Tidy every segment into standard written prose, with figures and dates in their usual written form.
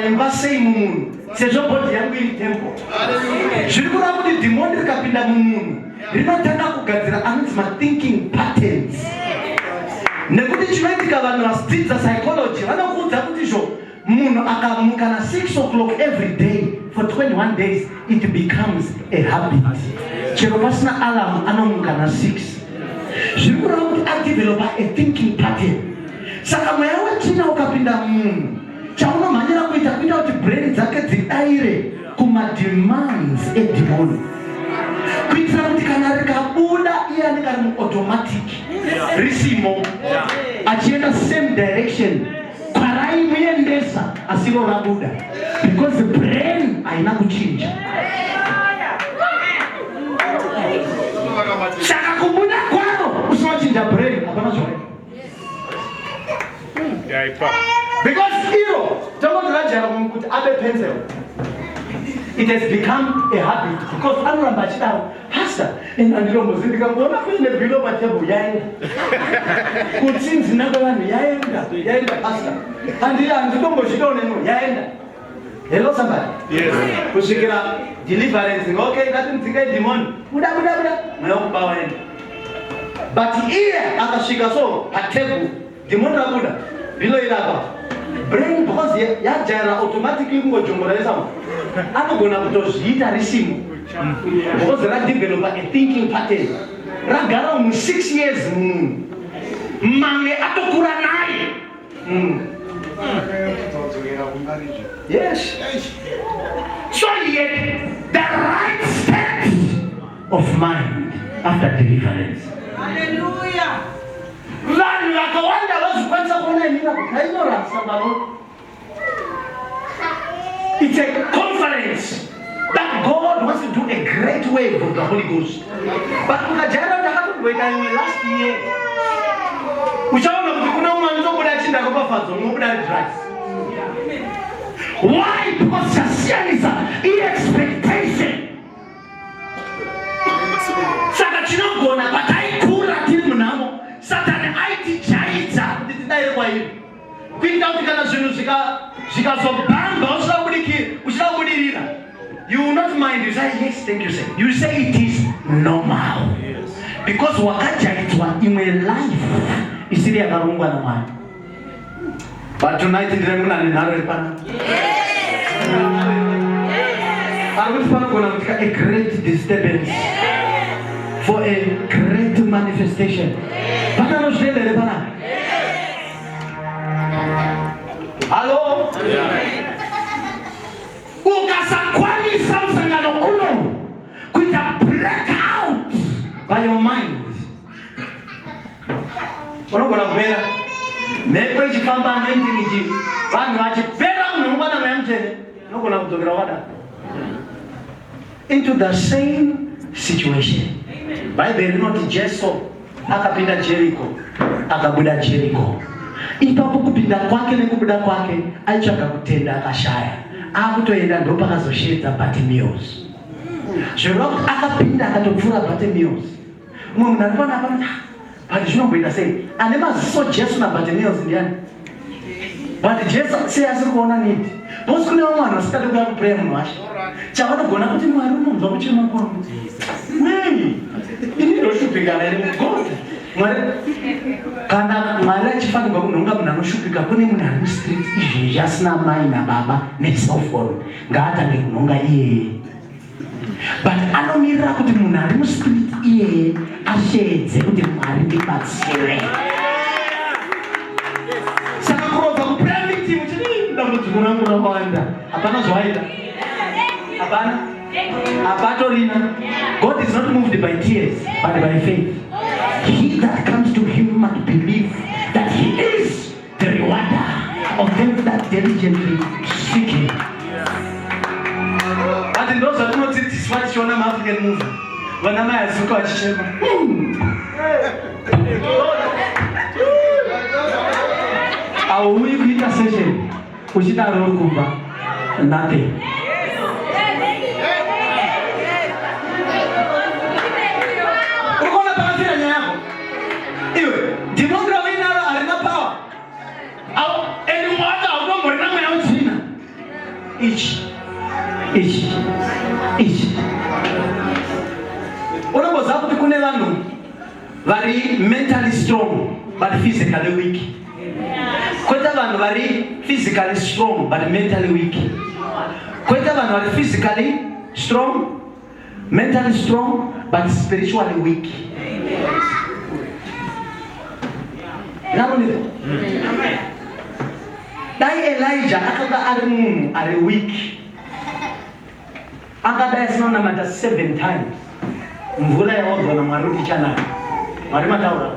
imba sei mumunhu sezvo body yangu iri temple. Zviri kureva kuti dhimoni rikapinda mumunhu rinotanga kugadzira anonzi mathinking patterns. Nekuti chinoitika vanhu vasidzidza psychology vanokuudza kuti izvo munhu akamuka na 6 o'clock every day for 21 days it becomes a habit. Chero pasina alarm anomuka na 6. Zviri kureva kuti adevelopa a thinking pattern. Saka mweya wetsvina ukapinda mumunhu chaunomhanyira kuita kuita kuti brain dzake dzidaire kumademands edhimoni kuitira kuti kana rikabuda iye anenge ari muautomatic risimo achienda same direction kwaraimuendesa asi iro rabuda because brain haina kuchinja. Saka kubuda kwaro usina kuchinja brain hapana zvawaita. Because iro tongoti rajara munhu kuti abe pencil. It has become a habit because anoramba achidaro. Pastor, ini handitombozivi ndikangoona kuine bhilo patable yaenda. Kutsinzina kwevanhu yaenda, yaenda pastor. Handi handitombozvidawo neno yaenda. Hello somebody. Yes. Kusvikira deliverance. Okay, ngatimudzinge demon. Buda buda buda. Mweya wekuba waenda. But iye akasvika so patable demon rabuda. Bhilo iri apa. Brain because yajaira automatically kungojombora resamo. Anogona kutozviita risimo. Because radevelopa a thinking pattern. Ragara mu 6 years mumunhu. Mamwe atokura naye. Yes. So yet the right state of mind after deliverance. Hallelujah. Vanhu vakawanda vazvikwanisa kuona imira tainorasa balo. It's a conference that God wants to do a great wave of the Holy Ghost. But ukajaira kuti akatomboita imwe last year. Uchaona kuti kuna umwe anotobuda achinda ropafadzo, umwe obuda ari dry. Why? Because chasiyanisa i-expectation. Saka tinogona pataikura tiri munhamo, Satani aitijaidza kuti tidaire kwairi. Kuitira kuti kana zvinhu zvikazobhamba uchida kubudikira, uchida kubudirira, you will not mind. You say, yes, thank you, sir. You say it is normal. Yes. Because wakajaidzwa imwe life isiri yakarongwa naMwari. But tonight ndine munhu ane nharo iri pano. Ari kuti panogona kuitika a great disturbance for a great manifestation. Pane anozvitenda here panapa? Hello? Ukasakwanisa musangano uno kuita black out by your mind, unogona kupera mhepo ichifamba anointing ichi vanhu vachipera munhu ungwana mweya mutsvene unogona kudzokera wakadaro into the same situation. Bhaibheri rinoti Jesu akapinda Jeriko akabuda Jeriko. Ipapo kupinda kwake nekubuda kwake aitsvaga kutenda akashaya. Akutoenda ndopakazosheedza Bartimeus. Zvoreva kuti akapinda akatopfuura Bartimeus. Mumwe munhu ari panapa anoti, "Ah, but zvinomboita sei? Ane maziso Jesu naBartimeus ndiani? But Jesu sei asiri kuona need? Because kune vamwe vanhu vasingade kuuya kuprayer munhu wacho. Chavanogona kuti Mwari unonzwa kuchema kwangu. Nei? Ini ndoshupikana here God? Mwari kana Mwari achifanirwa kunhonga munhu anoshupika kune munhu ari mustreet izvezvi asina mai nababa necellphone ngaatange kunhonga iyeye. But anomirira kuti munhu ari mustreet iyeye asheedze kuti Mwari ndibatsire. Saka kurodza kuprayer meeting uchiti dambudziko rangu rakawanda, hapana zvawaita, hapana, hapatorina. God is not moved by tears but by faith. He that comes to him must believe that he is the rewarder of them that diligently seek him. But ndozvatinodzidziswa tichiona maAfrican movie, vana mai azuka vachichema. Auyi kuita session uchidaro uri kumba nothing. Uri kuona pakafira nyaya yako iwe, dhimoni rauinaro harina power and mwacho hautomborina mweya utsvina. Ichi ichi ichi. Unomboziva kuti kune vanhu vari mentally strong but physically weak, kwete vanhu vari physically strong but mentally weak, kwete vanhu vari physically strong, mentally strong but spiritually weak. Ndinarondera dai Elijah akanga ari munhu ari weak, akadai asina kunamata seven times mvura yaodzwa naMwari kuti ichanaya. Mwari mataura,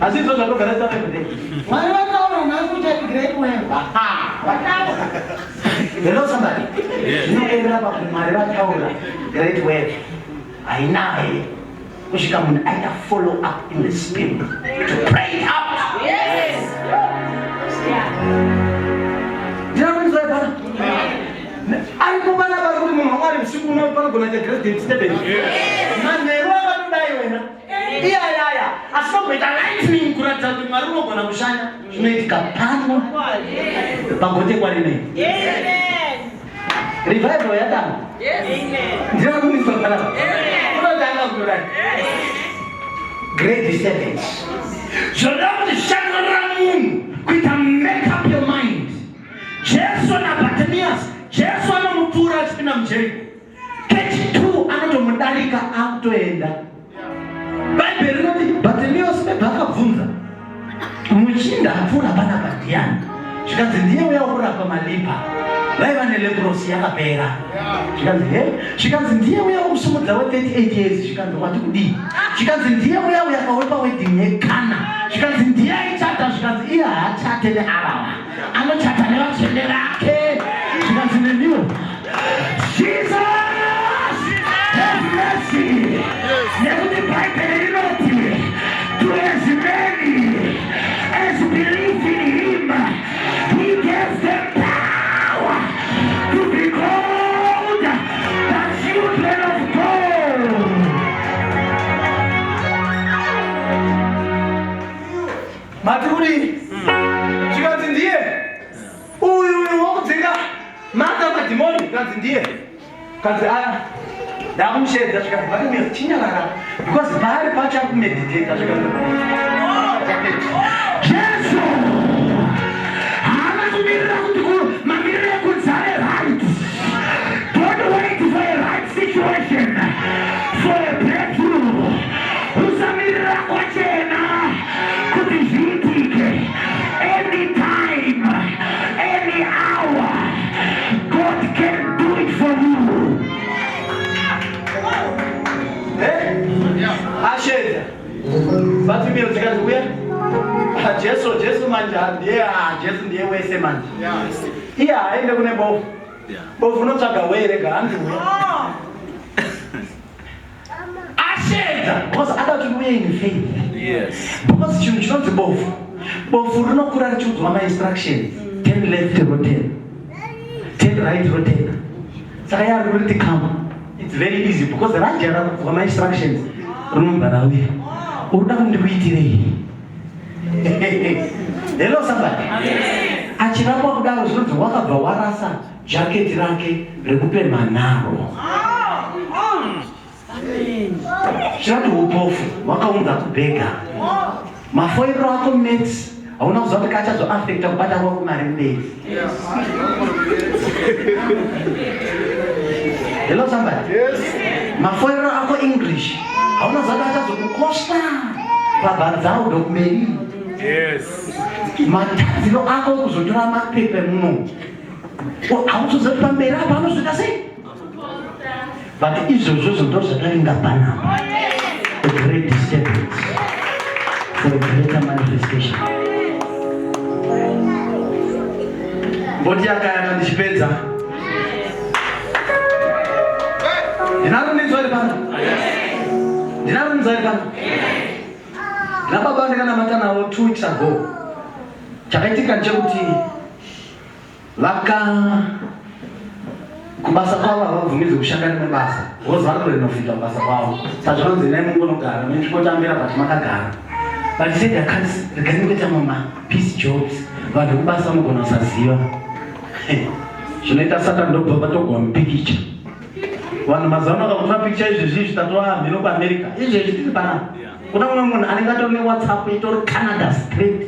asi izvo zvatogara taura everyday, Mwari vataura nhasi uchati great wave. Vataura. Hello somebody. Zvinoerera pakuti Mwari vataura great wave hainaye kusvika munhu aita follow up in the spirit to pray it out. Ndinakuinzwai pana aripo pana vari kuti munhu waMwari, usiku uno panogona kuita great disturbance manheru akatodai wena iyayaya, asi pamboita lightning kuratidza kuti Mwari unogona kushanya. Zvinoitika pano pagotekwa rinei revival yatanga. Ndinakuniswa panapa unotanga kutodai great disturbance. Zvoda kuti shandurira munhu kuita make up your mind. Jesu naBartimaeus, Jesu anomupfuura achipinda muJeriko. Kechi 2 anotomudarika akutoenda. Bhaibheri rinoti Bartimaeus mebva akabvunza, "Muchinda apfuura panapa ndiani?" Zvikanzi, "Ndiye uya wokurapa maleper." Vaiva neleprosy yakapera. Zvikanzi, "He?" Zvikanzi, "Ndiye uya wokusumudza we38 years." Zvikanzi, "Wati kudii?" Zvikanzi, "Ndiye uya uya kawepa wedding yeKana." Zvikanzi, "Ndiye aichata." Zvikanzi, "Iye haachate neavava, anochata nevatsvene vake." Zvikanzi, "Neniwo." Jesus have mercy, nekuti Bhaibheri rinoti, "To as many as believe in him, he gave them power to be called the children of God." Mati kudii? Zvikanzi, "Ndiye uyu uyu wokudzinga mata madhimoni." Kanzi, "Ndiye." Kanzi, "Aya ndakumushedza." Zvikanzi, "Bartimaeus, chinyarara," because paari pacho ari kumeditata. Zvikanzi, Jesu haana kumirira kuti mamiriro ekunze ave right. Don't wait for a right situation for a breakthrough. Usamirira kwachena kuti zviitike. Anytime, any hour, God can do it for you. Eh? Ashedza Bartimaeus, zvikanzi, "Uya." Ah, Jesu, Jesu manje ndiye, ah, Jesu ndiye wese manje. Iye haaende kune bofu. Bofu unotsvaga wei, rega hanzi uya. Ashedza because ada kuti uye in faith. Because chinhu chinonzi bofu, bofu rinokura richiudzwa mainstructions: turn left, roturn, turn right, roturn. Saka yari riti, "Come." It's very easy because rajara kubva mainstructions, rinobva rauya. "Uri kuti ndikuitirei?" Hello somebody. Achirapwa kudaro, zvinonzi wakabva warasa jaketi rake rekupemha naro. Zvinoti upofu wakaunza kubhega mafoiriro ako maths, hauna kuziva kuti kachazoafecta kubata kwako mari mberi. Hello somebody. Mafoiriro ako English, hauna kuziva kuti achazokukosta pabhanzaudo kumberi. Matadziro ako kuzotora mapepa muno, hauzoziva kuti pamberi apa anozoita sei. But izvozvozvo ndo zvakaringa panapa, a great disturbance for a greater manifestation. Mboti yakayaka ndichipedza. Ndinarundidzwa iri pano, ndinarundidzwa iri pano. Ndina baba ndikanamata navo 2 weeks ago. Chakaitika ndechekuti vaka kubasa kwavo havabvumidzwi kushanda rimwe basa because vari kurenovhita kubasa kwavo. Saka zvinonzi, "Nai mungonogara nechingotambira," but makagara. But said, "Akanzi regai ndikuita mama piece jobs, vanhu vekubasa vanogona kusaziva." Zvinoita Satan ndobva vatogwa mupikicha. Vanhu mazuva ano vakakutora pikicha izvezvi izvi tatova mhino kuAmerica. Izvezvi tiri panapa. Kuna mumwe munhu anenge atori neWhatsApp itori Canada straight.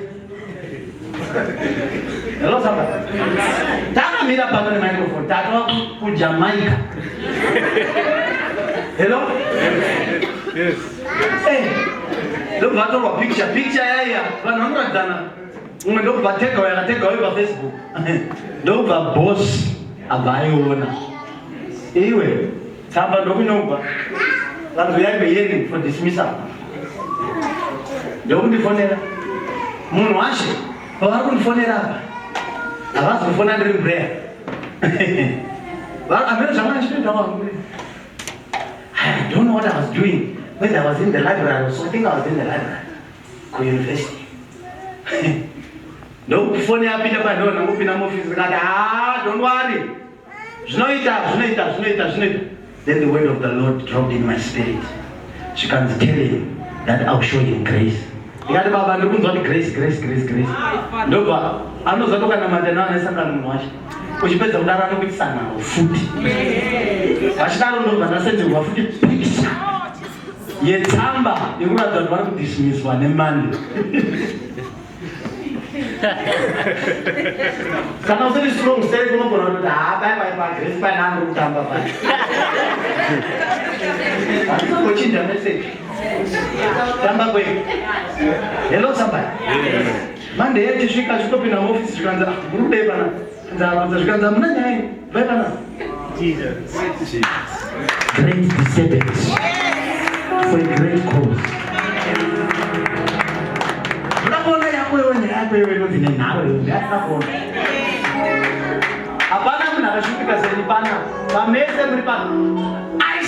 Hello somebody. Takamira pano nemicrophone tatova kuJamaica. Hello? Yes. Eh. Ndobva atorwa picture, picture yaiya vanhu vanoratidzana umwe ndokubva tega uyo akatega uyo pafacebook ndokubva boss abva aiona iwe tsamba ndokunyogwa vanhu vuyai kuhearing for dismissal ndokundifonera munhu washe pavari kundifonera apa havazi kufona ndiri muprayer amene zvamwana chitoita wangu. I don't know what I was doing when I was in the library, so I think I was in the library kuuniversity. Ndokufoni yapinda pandoo ndangopinda muofisi ndikati ah, don't worry, zvinoita zvinoita zvinoita zvinoita. Then the word of the Lord dropped in my spirit, zvikanzi tell him that I'll show him grace. Ndikati baba ndiri kunzwa kuti grace grace grace grace, ndobva anoziva tokanamata nawo anesangano munhu wacho uchipedza kudaro anokuitisa nhau futi vachidaro ndobva ndasenzerwa futi picture yetsamba yekuratidza kuti vari kudismiswa nemande. Kana usiri strong sei unogona kutoti haa pai pai pagrace paina andiri kutamba pai handisingochinja message tamba kwei. Hello somebody. Monday yachisvika achitopinda muofisi zvikanzi ah, muri kudei pana nzarudza zvikanzi hamuna nyaya ini vai pana. Great disturbance for a great cause. Ndoda kuona yako iwe nyaya yako iwe inonzi nenharo iwe ndiyatida kuona. Hapana munhu akashupika seni pana pamese muri pano. I